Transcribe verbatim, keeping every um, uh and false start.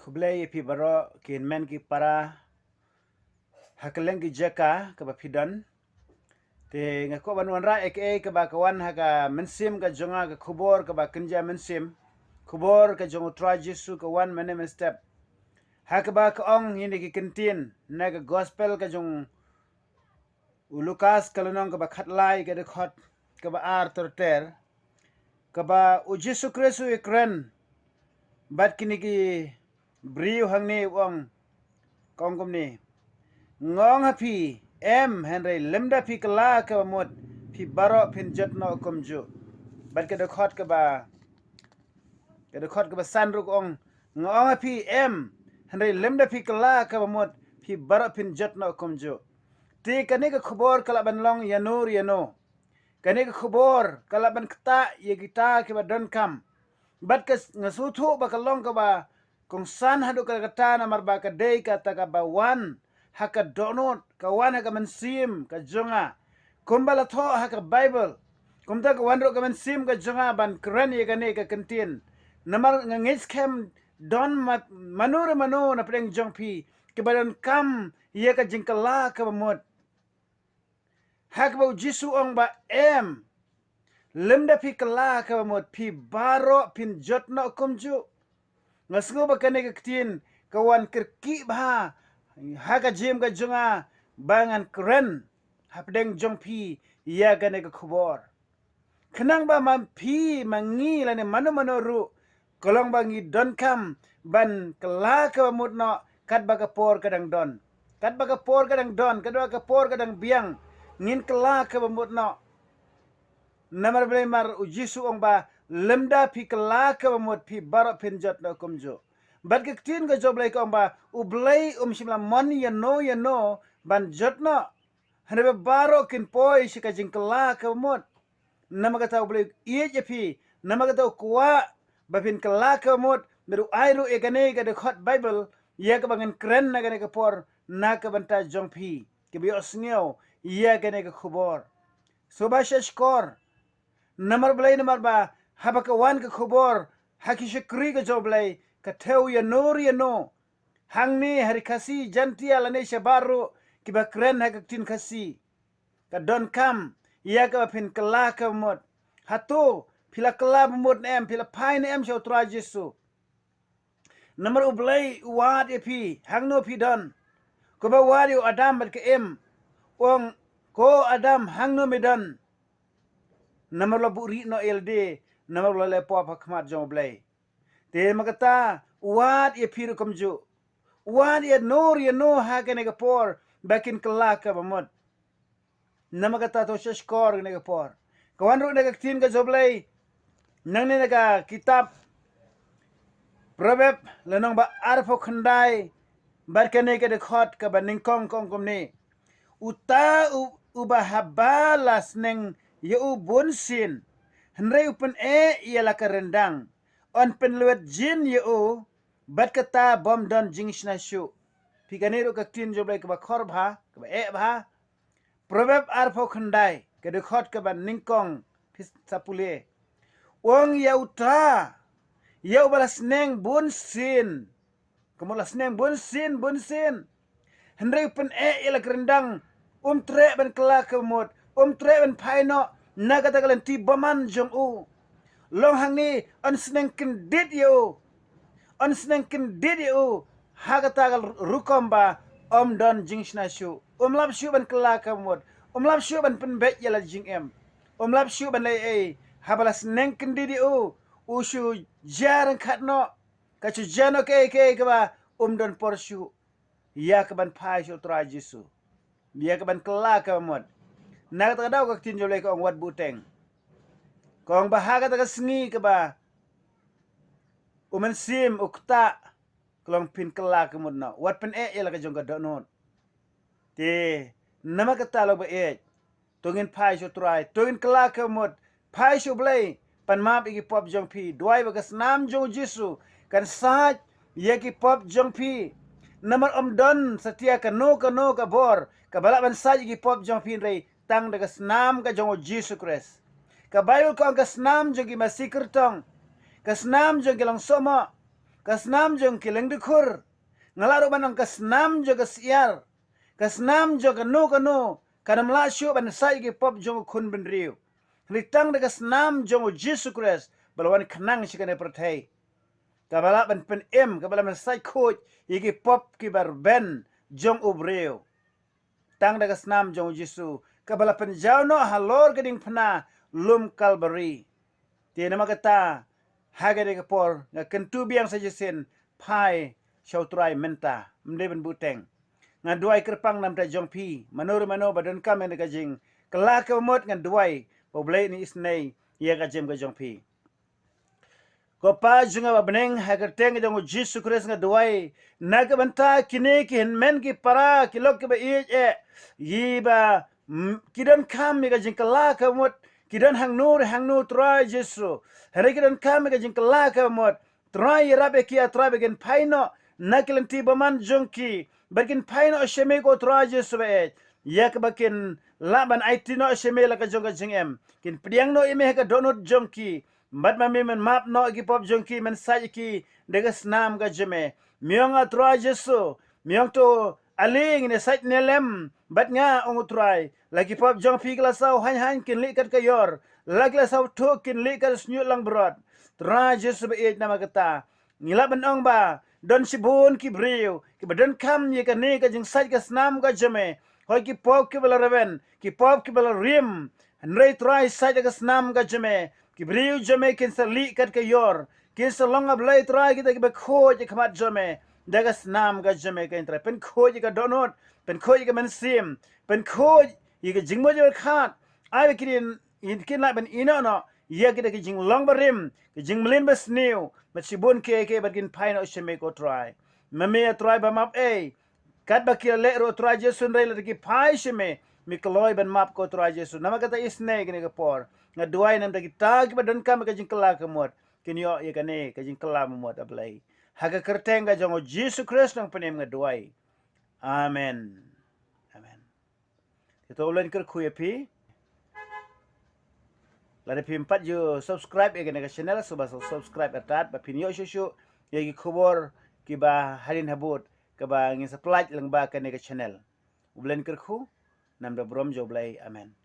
Khublei ïa phi baroh ki hynmen ki para ha kylleng ki jaka kaba phi don. Te nga kwah ban wanrah ïa kaei kaba ka wan ha ka mynsiem ka jong nga, ka khubor kaba kynja mynsiem. Khubor ka jong U Trai Jisu ka wan mynne mynstep. Ha kaba ka ong ïa kine ki kyntien na ka gospel ka jong u Lukas ka lynnong kaba khatlai ka dkhot kaba ar ter ter, kaba U Jisu Khrist u ïakren bad kine ki briew hangne, u ong, ka ong kumne: Nga ong ha phi, em, hynrei lymda phi kylla kaba mut, phi baroh phin jot noh kumjuh. Bad ka dkhot kaba, ka dkhot kaba san ruh ka ong: Nga ong ha phi, em, hynrei lymda phi kylla kaba mut, phi baroh phin jot noh kumjuh. Te kane ka khubor ka lah ban long ïano re ïano. Kane ka khubor ka lah ban ktah ïa kita kiba donkam. Bad ka s-, nga sngewthuh ba ka long kaba kongsan haduh katta katta, namar ba ka dei kata kaba wan ha ka dohnud, ka wan ha ka mynsiem ka jong nga. Kumba la thoh ha ka Baibl, kumta ka wan ruh ka mynsiem ka jong nga ban kren ïa kane ka kyntien. Namar nga ngeit skhem don ma-, mano re mano na pdeng jong phi kiba donkam ïa ka jingkylla kaba mut. Ha kaba U Jisu u ong ba, em, lymda phi kylla kaba mut, phi baroh phin jot noh kumjuh. Nga sngew ba kane ka ktien ka wan kyrkieh bha ha ka jingim ka jong nga ba ngan kren hapdeng jong phi ïa kane ka khubor. Khnang ba ma phi, ma ngi, lane mano mano ruh, ka long ba ngi donkam ban kylla kaba mut noh katba ka por ka dang don. Katba ka por ka dang don, katba ka por ka dang biang, ngin kylla kaba mut noh. Namar balei? Namar U Jisu u ong ba, lymda phi kylla kaba mut, phi baroh phin jot noh kumjuh. Bad ka ktien ka jong U Blei ka ong ba U Blei um shym la mon ïano ïano ban jot noh, hynrei ba baroh kin poi sha ka jingkylla kaba mut. Namar kata U Blei u ïeit ïa phi, namar kata u kwah ba phin kylla kaba mut. Bad u ai ruh ïa kane ka dkhot Baibl ïa kaba ngan kren na kane ka por na ka bynta jong phi kiba ïohsngew ïa kane ka khubor. Sngewbha shah shkor. Namar balei? Namar ba haba ka wan ka khubor ha ki shakri ka jong U Blei, ka thew ïano re ïano. Hangne ha ri Khasi Jaintia lane shabar ruh kiba kren ha ka ktien Khasi, ka donkam ïa kaba phin kylla kaba mut. Hato phi la kylla ba mut ne em? Phi la phai ne em sha U Trai Jisu? Namar U Blei u wad ïa phi hangno phi don. Kumba u wad ïa u Adam bad ka Im, u ong, ko Adam, hangno me don? Namar u la buhrieh noh ïa lade, namar u la leh pop ha khmat jong U Blei. Te namar kata u wad ïa phi ruh kumjuh. U wad ïano re ïano ha kane ka por ba kin kylla kaba mut. Namar kata to shah shkor kane ka por. Ka wan ruh na ka ktien ka jong U Blei nangne na ka kitab Proverb lynnong ba arphew khyndai bad kane ka dkhot kaba nyngkong, ka ong kumne: Uta u, uba haba la sneng ïa u bunsien, hynrei u pyneh ïa la ka ryndang, yn pynlwet jin ïa u, bad kata bym don jingshna shuh. Peit kane ruh ka ktien jong U Blei kaba khor bha, kaba eh bha. Proverb arphew khyndai, ka dkhot kaba nyngkong, phi sa pule. U ong ïa uta, ïa uba la sneng bunsien. Ka mut la sneng bunsien, bunsien, hynrei u pyneh ïa la ka ryndang, um treh ban kylla kaba mut, um treh ban phai noh na kata ka lynti bymman jong u. Long hangne, yn sneng kyndit ïa u. Yn sneng kyndit ïa u ha kata ka rukom ba ym don jingshna shuh. Um lap shuh ban kylla kaba mut. Um lap shuh ban pynbeit ïa la jingim. Um lap shuh ban leh ei ei. Haba la sneng kyndit ïa u, u shu jia ryngkat noh. Ka shu jia noh kaei kaei kaba um don por shuh ïa ka ban phai sha U Trai Jisu, ïa ka ban kylla kaba mut. Na kata ka daw ka ktien jong U Blei ka ong wat buteng. Ka ong ba ha kata ka sngi kaba u mynsiem u ktah, ka long phin kylla kaba mut noh, wat pyneh ïa la ka jong ka dohnud. Te namar kata, lok ba ïeit, to ngin phai sha U Trai, to ngin kylla kaba mut. Phai sha U Blei, pan map ïa ki pop jong phi, duwai ba ka snam jong U Jisu kan sait ïa ki pop jong phi. Namar ym don satia kano kano ka bor kaba lah ban sait ïa ki pop jong phi, hynrei tang da ka snam ka jong U Jisu Khrist. Ka Baibl ka ong ka snam jong ki masi kyrtong, ka snam jong ki long sohmoh, ka snam jong ki lyngdkhur, nga lah ruh ban ong ka snam jong ka syiar, ka snam jong kano kano, kan ym lah shuh ban sait ïa ki pop jong u khun bynriew. Hynrei tang da ka snam jong u Jisu Khrist ba la wan khnang sha kane ka pyrthei, kaba lah ban pynim, kaba lah ban sait khuid ïa ki pop kiba rben jong u briew. Tang da ka snam jong u Jisu kaba la pynjaw noh halor ka diengphna lum Kalbari. Te namar kata, ha kane ka por nga kyntu biang sa shisien, phai sha u Trai mynta, ym dei ban buteng. Nga duwai kyrpang namar jong phi, mano re mano ba donkam ïa ka jingkylla ka mut, nga duwai ba U Blei un isynei ïa ka jingim ka jong phi. Ko Pa jong nga ba ha bneng, ha ka kyrteng jong u Jisu Khrist nga duwai na ka bynta kine ki hynmen ki para, ki lok kiba ïeit eh, kiba, mm, ki donkam ïa ka jingkylla ka mut, ki don hangno re hangno Trai Jisu. Hynrei ki donkam ïa ka jingkylla ka mut. Trai ïarap ïa ki, ah Trai, ba kin phai noh na ki lynti bymman jong ki, ba kin phai noh sha me ko Trai Jisu ba ïeit, ïa kaba kin lah ban aiti noh sha me la ka jong ka jingim, kin pdiang noh ïa me ha ka dohnud jong ki. Bad ma me men map noh ïa ki pop jong ki, men sait ïa ki da ka snam ka jong me. Me ong, ah Trai Jisu, me ong, to ale ngin ïa sait ne lem bad nga, ong u Trai. La ki pop jong phi ki la saw haiñ haiñ kin lih kat ka ïor, la ki la saw thuh kin lih kat shñiuh langbrot. Trai Jisu ba ïeit, namar kata ngi lah ban ong ba don shibun ki briew kiba donkam ïa kane ka jingsait ka snam ka jong me. Hooid, ki pop kiba la rben, ki pop kiba la rim. Hynrei Trai, sait da ka snam ka jong me, ki briew jong me kin sa lih kat ka ïor, kin sa long, ah Blei Trai, kita kiba khuid ha khmat jong me da ka snam ka jong me. Ko Trai, pynkhuid ïa ka dohnud, pynkhuid ïa ka mynsiem, pynkhuid ïa ka jingmut jingpyrkhat. Ai ba kin, kin lah ban ïehnoh noh ïa kita ki jinglong barim, ki jingmlien basniew, bad shibun kiei kiei, bad kin phai noh sha me ko Trai. Ma me, ah Trai, ba map ei. Katba ki la leh ruh Trai Jisu, hynrei lada ki phai sha me, me kloi ban map ko Trai Jisu. Namar kata isynei kane ka por, nga duwai namar kita kiba donkam ïa ka jingkylla ka mut, kin ïoh ïa kane ka jingkylla ka mut, ah Blei. Ha ka kyrteng ka jong u Jisu Khrist nongpynim nga duwai. Amen. Amen. Te to, U Blei un kyrkhu ïa phi. Lada phim pat ju subscribe ïa kane ka channel, sngewbha sa subscribe artat ba phin ïoh shuh shuh ïa ki khubor kiba hadien habud kaba ngin sa pyllait lyngba kane ka channel. U Blei un kyrkhu, namar ka burom jong U Blei. Amen.